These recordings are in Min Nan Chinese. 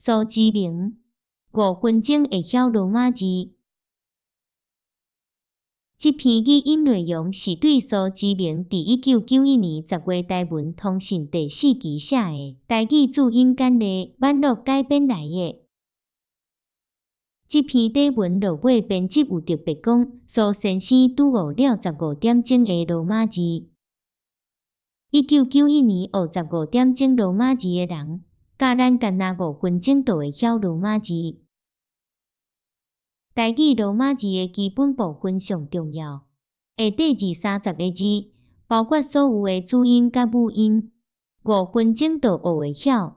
蘇之明，5分鐘會曉羅馬字。這篇語音內容是對蘇之明佇1991年10月台文通信第四期寫的台語注音簡例網路改編來的。這篇短文落尾編輯有特別講，蘇先生拄學了15點鐘的羅馬字。1991年學十五點鐘羅馬字的人，佮咱干焦5分鐘就會曉羅馬字。台語羅馬字的基本部分上重要，下底二三十个字，包括所有的主音佮母音，五分鐘就學會曉。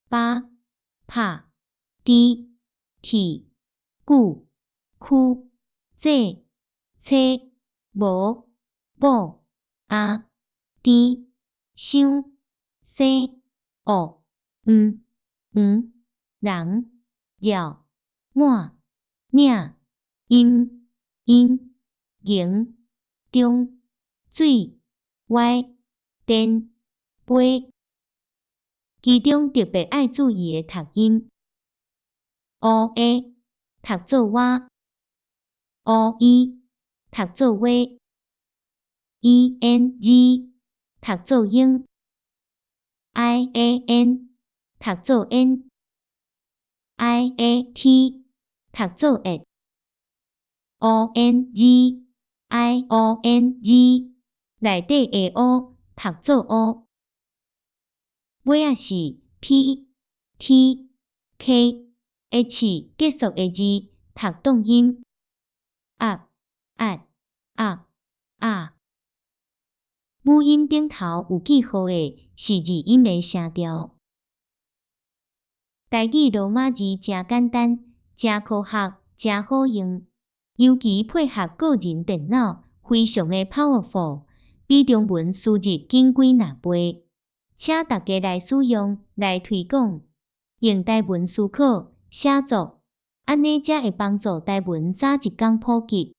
巴、拍、豬、鐵、久、區、這、車、無、某、阿、甜、傷、生、學、毋、黃、人、了、滿、領、陰、陰、營、中、水、歪、電、杯。其中特別愛注意的讀音：烏 a 讀做蛙，烏 e 讀做話，e n g 讀做英，i a n 讀做 n，i a t 讀做 at，o n g i o n g 內底的 o 讀做烏。尾仔是 p t k h 結束的字讀重音，up at up 啊。母音頂頭有記號的是二音的聲調。台語羅馬字誠簡單，誠科學，誠好用，尤其配合個人電腦，非常的 powerful，比中文輸入緊幾若倍。請大家來使用，來推廣，用台文思考、寫作，按呢才會幫助台文早一工普及。